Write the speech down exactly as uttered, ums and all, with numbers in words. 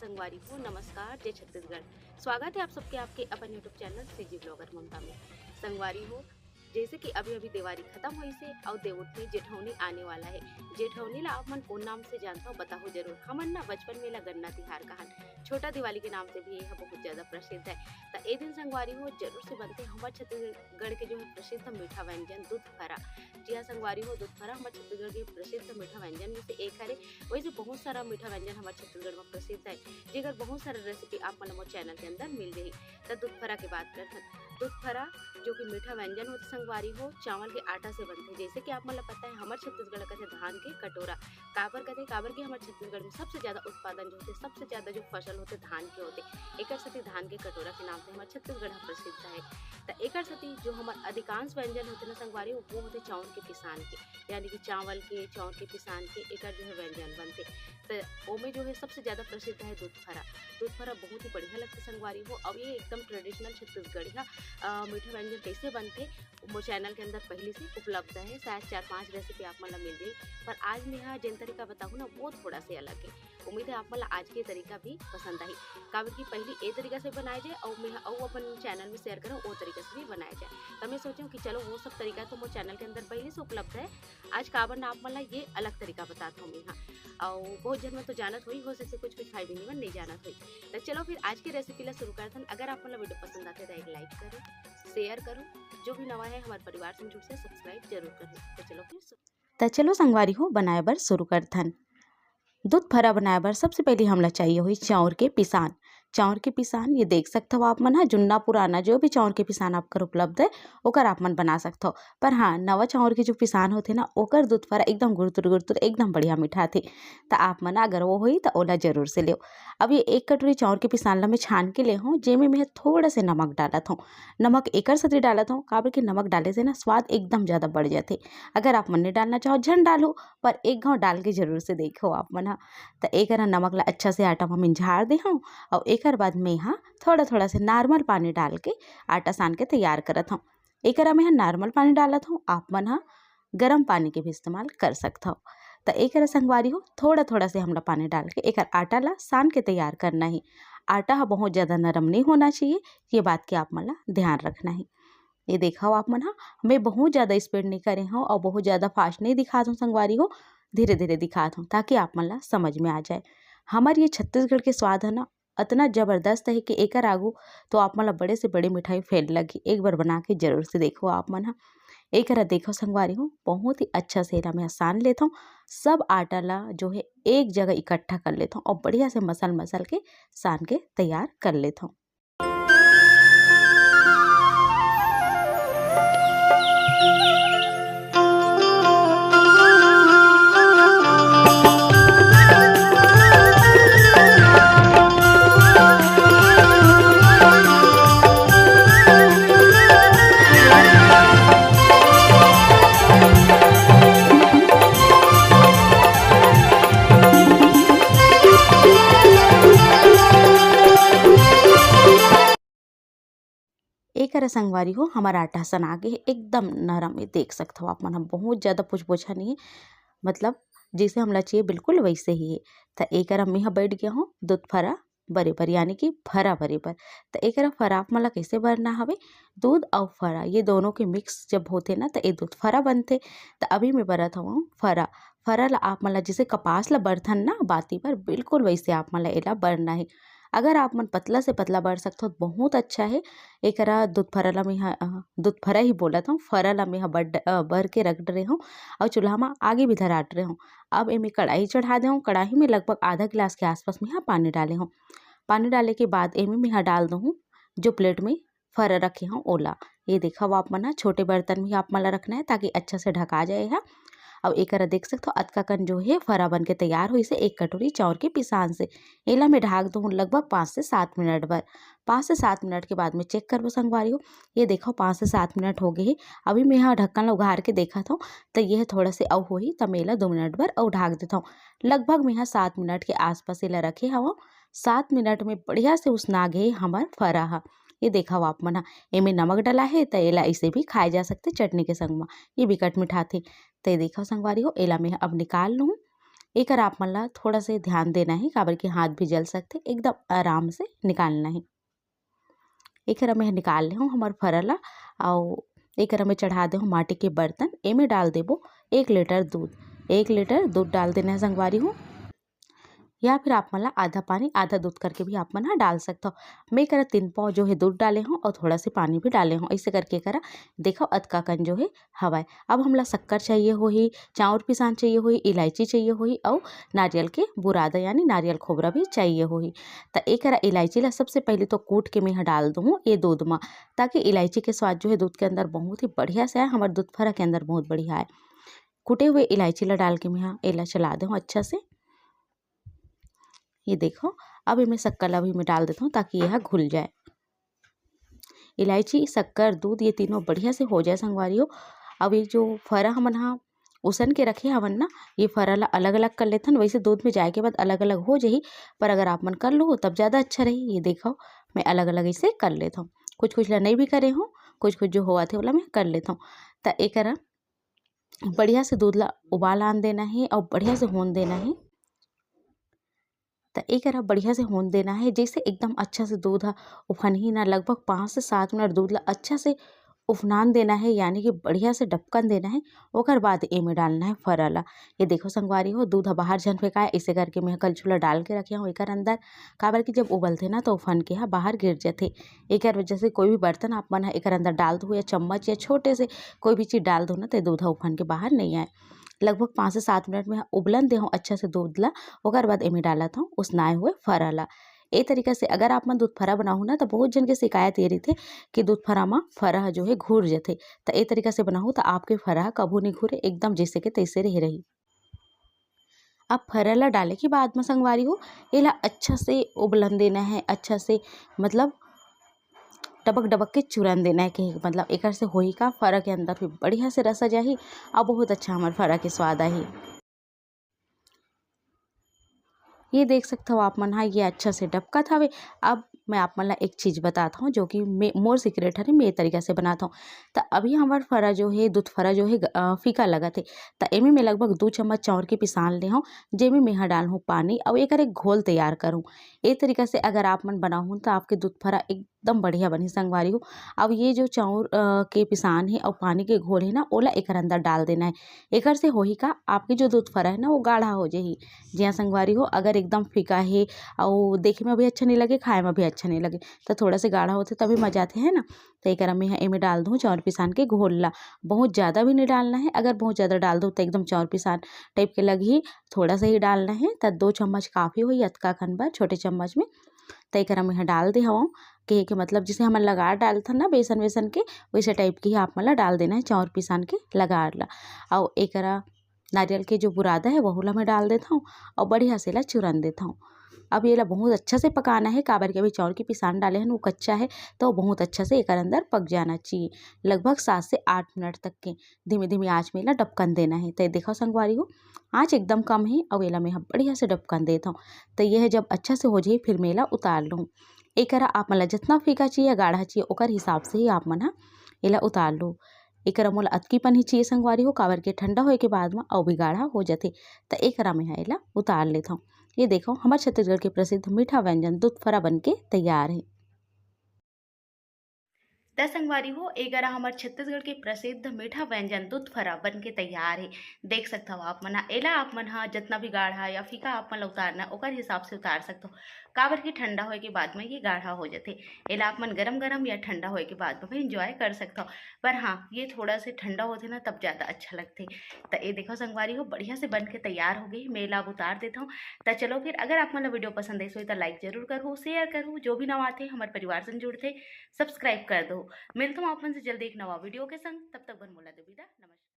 संगवारी हो, नमस्कार, जय छत्तीसगढ़। स्वागत है आप सबके आपके अपन YouTube चैनल सीजी ब्लॉगर ममता में। संगवारी हो, जैसे कि अभी अभी देवारी खत्म होइस हे अउ देवउठनी जेठौनी आने वाला है। जेठौनी ला आप मन कौन नाम से जानता हो, बताओ जरूर। हमन ना बचपन में ला गन्ना तिहार कहन, छोटा दिवाली के नाम से भी यह बहुत ज्यादा प्रसिद्ध है। त ए दिन संगवारी हो जरूर से बनते हमर छत्तीसगढ़ के जो है प्रसिद्ध मीठा व्यंजन दूध फरा। जी हाँ संगवारी हो, दूध फरा हमर छत्तीसगढ़ के प्रसिद्ध मीठा व्यंजन में से एक हरे। वैसे बहुत सारा मीठा व्यंजन हमर छत्तीसगढ़ में प्रसिद्ध है, जेकर बहुत सारा रेसिपी आप मन ला मोर चैनल के अंदर मिल जाही। त दूध फरा के बात करथन। दूध फरा जो कि मीठा व्यंजन होथे संगवारी हो, चावल के आटा से बनथे। जैसे कि आप मन ला पता है, हमर छत्तीसगढ़ ला कथे धान के कटोरा। काबर कथे? काबर कि हमर छत्तीसगढ़ में सबसे ज्यादा उत्पादन जो होथे, सबसे ज्यादा जो फसल होथे, धान के होथे। एकर सेती धान के कटोरा के नाम से हमर छत्तीसगढ़ ह प्रसिद्ध है। त एकर सेती जो हमर अधिकांश व्यंजन होथे ना संगवारी हो, वो होथे चाउर के पिसान के, यानी कि चावल के, चाउर के पिसान के एकर जो है व्यंजन बनथे। त ओमे जो है सबसे ज्यादा प्रसिद्ध है दूध फरा। दूध फरा बहुत ही बढ़िया लगथे संगवारी हो। अब ये एकदम ट्रेडिशनल छत्तीसगढ़िया, अ, मीठा व्यंजन कैसे बनथे, मोर चैनल के अंदर पहले से उपलब्ध है। शायद चार पांच रेसिपी आप मन ला मिल जाही, पर आज मैं हा जेन तरीका बताहूँ ना, वो थोड़ा से अलग है। उम्मीद है आप मन ला आज के तरीका भी पसंद आही, काबर कि पहली ए तरीका से बनाए जाए और मैं हा अउ अपन चैनल में शेयर करूँ, वो तरीका से भी बनाए जाए। तो मैं सोचूँ कि चलो, वो सब तरीका तो मोर चैनल के अंदर पहले से उपलब्ध है, आज काबर ना आप मन ला ये अलग तरीका बतात हूँ मैं हा। और बहुत झन मन तो जानत होही, हो सकथे कुछ कुछ भाई बहिनी मन नहीं जानत होही। तो चलो फिर आज के रेसिपी ला शुरू करथन। अगर आप मन ला वीडियो पसंद आथे तो एक लाइक करो, शेयर करो, जो भी नवा है हमर परिवार संग जुड़थे, सब्सक्राइब जरूर करो। तो चलो फिर शुरू। त चलो संगवारी हो, बनाए बर शुरू करथन। दूध फरा बनाए बर सबसे पहले हमला चाहिए होही चाउर के पिसान। चाउर के पिसान ये देख सकथव आप मन ह, जुन्ना पुराना जो भी चाउर के पिसान आप कर उपलब्ध है, ओकर आप मन बना सकथव। पर हाँ, नवा चाउर के जो पिसान होथे ना, ओकर दूध फरा एकदम गुरतुर गुरतुर एकदम बढ़िया मिठाथे। त आप मन अगर वो होही त ओला जरूर से लेव। अब ये एक कटोरी चाउर के पिसान ला मैं छान के ले हूँ, जेमे मैं थोड़ा से नमक डालत हूँ। नमक एकर सेती डालत हूँ, काबर कि नमक डाले से ना स्वाद एकदम ज्यादा बढ़ जाथे। अगर आप मन नहीं डालना चाहो, झन डालो, पर एक घाव डाल के जरूर से देखो आप मन ह। त एकर नमक ला अच्छा से आटा म मिंझार दे हूँ, और एकर बाद मैं हा थोड़ा थोड़ा से नॉर्मल पानी डाल के आटा सान के तैयार करत हूँ। एकरा में हा नॉर्मल पानी डालत हूँ, आप मन हा गरम पानी के भी इस्तेमाल कर सकथव। त एकरा संगवारी हो, थोड़ा थोड़ा से हमला पानी डाल के एकर आटा ला सान के तैयार करना ही। आटा हा बहुत ज्यादा नरम नहीं होना चाहिए, ये बात के आप मन ला ध्यान रखना ही। ये देखव आप मन हा, मैं बहुत ज्यादा स्पीड नहीं करे हूँ और बहुत ज्यादा फास्ट नहीं दिखात हूँ संगवारी हो, धीरे धीरे दिखात हूँ, ताकि आप मन ला समझ में आ जाए। हमर ये छत्तीसगढ़ के स्वाद है ना, अतना जबरदस्त है कि एकर आगू तो आप मन ला बड़े से बड़े मिठाई फेल लगही। एक बार बना के जरूर से देखो आप मन हा। एकरा देखो संगवारी हो, बहुत ही अच्छा से एला मैं सान लेथव। सब आटा ला जो है एक जगह इकट्ठा कर लेथव और बढ़िया से मसल मसल के सान के तैयार कर लेथव। एकरा संगवारी हो, हमर आटा सना गे हे, एकदम नरम हे, देख सकथव आप मन ह, बहुत ज्यादा पुछबोछा नहीं हे, मतलब जैसे हमला चाहिए बिल्कुल वैसे ही हे। त एकरा मेंह बैठ गया हूँ दूध फरा बरे बर, यानी कि फरा बरे बर। त एकरा फरा आप मन ला कैसे बरना हवे, दूध अउ फरा ये दोनों के मिक्स जब होथे ना, त ए दूध फरा बनथे। त अभी मैं बरत हवं फरा। फरा ला आप मन ला जैसे कपास ला बरथन ना बाती बर, बिल्कुल वैसे आप मन ला एला बरना हे। अगर आप मन पतला से पतला बर सकथव, त बहुत अच्छा हे। एकरा दूध फरा ला मैं ह, अ, दूध फरा ही बोलत हूँ, फरा ला मैं ह बड-, अ, बर के रख डरे हूँ और चूल्हा में आगे भी धरा डरे हूँ। अब एमे कढ़ाई चढ़ा दे हूँ। कढ़ाई में लगभग आधा गिलास के आसपास मैं ह पानी डाले हूँ। पानी डाले के बाद एमे मैं ह डाल दूँ जो प्लेट में फरा रखे हूँ ओला। ये देखव आप मन ह, छोटे बर्तन में ही आप मन ला रखना है ताकि अच्छा से ढका जाए हा। अउ एकरा देख सकथव, अतका कन जो हे फरा बन के तैयार होइस हे एक कटोरी चाउर के पिसान से। एला मैं ढाक दूँ लगभग पाँच से सात मिनट बर। पाँच से सात मिनट के बाद में चेक करबो संगवारी हो। ये देखव, पाँच से सात मिनट हो गए हे। अभी मैं ह ढक्कन ला उघार के देखत हूँ, त ये थोड़ा से अउ होही, त मैं एला दो मिनट बर अउ ढाक देथव। लगभग मैं ह सात मिनट के आसपास एला रखे हवं। सात मिनट में बढ़िया से उसना गे हमर फरा ह। ये देखव आप मन ह, एमे नमक डला हे, त एला ऐसे भी खाए जा सकथे चटनी के संग म। ये बिकट मिठाथे। त ये देखव संगवारी हो, एला मैं अब निकाल लूँ। एकर आप मन ला थोड़ा से ध्यान देना हे, काबर कि हाथ भी जल सकथे। एकदम आराम से निकालना हे। एकरा मैं निकाल ले हूँ हमर फरा ला, अउ एकरा मैं चढ़ा दे हूँ माटी के बर्तन। एमे डाल देबो एक लीटर दूध। एक लीटर दूध डाल देना हे संगवारी हो, या फिर आप मन ला आधा पानी आधा दूध करके भी आप मन ह डाल सकथव। मैं एकरा तीन पाव जो है दूध डाले हूँ और थोड़ा से पानी भी डाले हूँ। ऐसे करके एकरा देखो अतका कन जो है हवय। अब हमला शक्कर चाहिए होही, चाउर पिसान चाहिए होही, इलायची चाहिए होही अउ नारियल के बुरादा यानी नारियल खोबरा भी चाहिए होही। त एकरा इलायची ला सबसे पहले तो कूट के मैं ह डाल दूँ ये दूध म, ताकि इलायची के स्वाद जो है दूध के अंदर बहुत ही बढ़िया से आए, हमर दूध फरा के अंदर बहुत बढ़िया आए। कूटे हुए इलायची ला डाल के मैं ह एला चला दे हूँ अच्छा से। ये देखो, अब एमे शक्कर ला भी मैं डाल देता हूँ ताकि यह घुल जाए। इलायची, शक्कर, दूध ये तीनों बढ़िया से हो जाए संगवारी हो। अब ये जो फरा हमन हा उसन के रखे हवन ना, ये फरा ला अलग-अलग कर लेथन। वैसे दूध में जाए के बाद अलग-अलग हो जाही, पर अगर आप मन कर लो तब ज़्यादा अच्छा रही। ये देखो, मैं अलग-अलग ऐसे कर लेथव। कुछ-कुछ ला नहीं भी करे हूँ, कुछ-कुछ जो होवत हे ओला मैं कर लेथव। त एकरा बढ़िया से दूध ला उबाल आन देना हे और बढ़िया से होन देना हे। त एकरा बढ़िया से होन देना हे, जैसे एकदम अच्छा से दूध ह उफनही ना, लगभग पाँच से सात मिनट दूध ला अच्छा से उफनान देना हे, यानी कि बढ़िया से डबकन देना हे। ओकर बाद एमे डालना हे फरा ला। ये देखो संगवारी हो, दूध ह बाहर झन फेंकाए, इसे करके मैं कलछुल ला डाल के रखे हूँ एकर अंदर, काबर कि जब उबलथे ना तो उफन के ह बाहर गिर जथे। एकर वजह से कोई भी बर्तन आप मन ह एकर अंदर डाल दो या चम्मच या छोटे से कोई भी चीज डाल दो ना, तो दूध ह उफन के बाहर नहीं आए। लगभग पाँच से सात मिनट में उबलन दे हूँ अच्छा से दूध ला, ओकर बाद एमे डालत हूँ उसनाए हुए फरा ला। ए तरीका से अगर आप मन दूध फरा बनाहू ना, तो बहुत जन के शिकायत ये रहिथे कि दूध फरा म फरा ह जो है घुर जथे। त ए तरीका से बनाहू त आपके फरा ह कभू नहीं घुरे, एकदम जैसे के तैसे रहे रही। अब फरा ला डाले के बाद म संगवारी हो, एला अच्छा से उबलन देना है, अच्छा से मतलब डबक डबक के चुरन देना है, कहे के मतलब एकर से होही का, फरा के अंदर भी बढ़िया से रस आ जाही और बहुत अच्छा हमर फरा के स्वाद आही। ये देख सकथव आप मन हा, ये अच्छा से डबकत हवे। अब मैं आप मन ला एक चीज बतात हूँ, जो कि मे-, मोर सीक्रेट हरे, मैं ये तरीका से बनात हूँ। त अभी हमर फरा जो है, दूध फरा जो है, ग-, अ, फीका लगत है। त एमे मैं लगभग दू चम्मच चाउर के पिसान ले हूँ, जेमे मैं हा डाल हूँ पानी, अउ एकर एक घोल तैयार करूँ। ए तरीका से अगर आप मन बनाहू, त आपके दूध फरा एकदम बढ़िया बनही संगवारी हो। अब ये जो चाउर, अ, के पिसान है और पानी के घोल है ना, ओला एकर अंदर डाल देना है। एकर से होही का, आपके जो दूध फरा है ना, वो गाढ़ा हो जाही। जी हाँ संगवारी हो, अगर एकदम फीका है और देखे में भी अच्छा नहीं लगे, खाए में भी अच्छा नहीं लगे, तो थोड़ा से गाढ़ा होथे तभी मजा आथे, है ना। तो एकरा मैं एमे डाल दूँ चाउर पिसान के घोल ला। बहुत ज़्यादा भी नहीं डालना है, अगर बहुत ज़्यादा डाल दो तो एकदम चाउर पिसान टाइप के लगही। थोड़ा सा ही डालना है, त दो चम्मच काफ़ी होही अतका खन बर, छोटे चम्मच में। त एकरा मैं डाल दे हवं, कहे के मतलब जैसे हमन लगार डालथन ना बेसन वेसन के, वैसे टाइप के ही आप मन ला डाल देना है चाउर पिसान के लगार ला। अउ एकरा नारियल के जो बुरादा है, वहू ला मैं डाल देत हूँ और बढ़िया से ला चुरन देत हूँ। अब ये ला बहुत अच्छा से पकाना है, काबर के अभी चाउर के पिसान डाले हन, वो कच्चा है, तो बहुत अच्छा से एकर अंदर पक जाना चाहिए। लगभग सात से आठ मिनट तक के धीमे धीमे आँच में ला डबकन देना है। तो ये देखो संगवारी हो, आँच एकदम कम है और एला मैं ह बढ़िया से डबकन देत हूँ। तो ये है, जब अच्छा से हो जाए, फिर मैं एला उतार लूँ। एकरा आप मन ला जितना फीका चाहिए, गाढ़ा चाहिए, ओकर हिसाब से ही आप मन ह एला उतार लो। एकरा मोला अतकी पन ही चाहिए संगवारी हो, काबर के ठंडा होए के बाद म अउ भी गाढ़ा हो जाथे। त एकरा मैं ह एला उतार लेथव। ये देखो, हमर छत्तीसगढ़ के प्रसिद्ध मीठा व्यंजन दूध फरा बन के तैयार है। त संगवारी हो, एकरा हमर छत्तीसगढ़ के प्रसिद्ध मीठा व्यंजन दूध फरा बन के तैयार है। देख सकथव आप मन ह, एला आप मन ह जितना भी गाढ़ा या फीका आप मन ला उतारना, ओकर हिसाब से उतार सकथव, काबर कि ठंडा होए के बाद में ये गाढ़ा हो जाथे। एला आप मन गरम-गरम या ठंडा होए के बाद में भी enjoy कर सकथव। पर हाँ, ये थोड़ा से ठंडा होथे ना, तब ज़्यादा अच्छा लगथे। त ये देखो संगवारी हो, बढ़िया से बन के तैयार हो गई। मैं एला अब उतार देथव। त चलो फिर, अगर आप मन ला video पसंद आइस होही त like जरूर करहू, share करहू, जो भी नवा आथे हमर परिवार संग जुड़थे, subscribe कर दो। मिलथव आप मन से जल्दी एक नवा video के संग, तब तक बर मोला दो विदा। नमस्कार।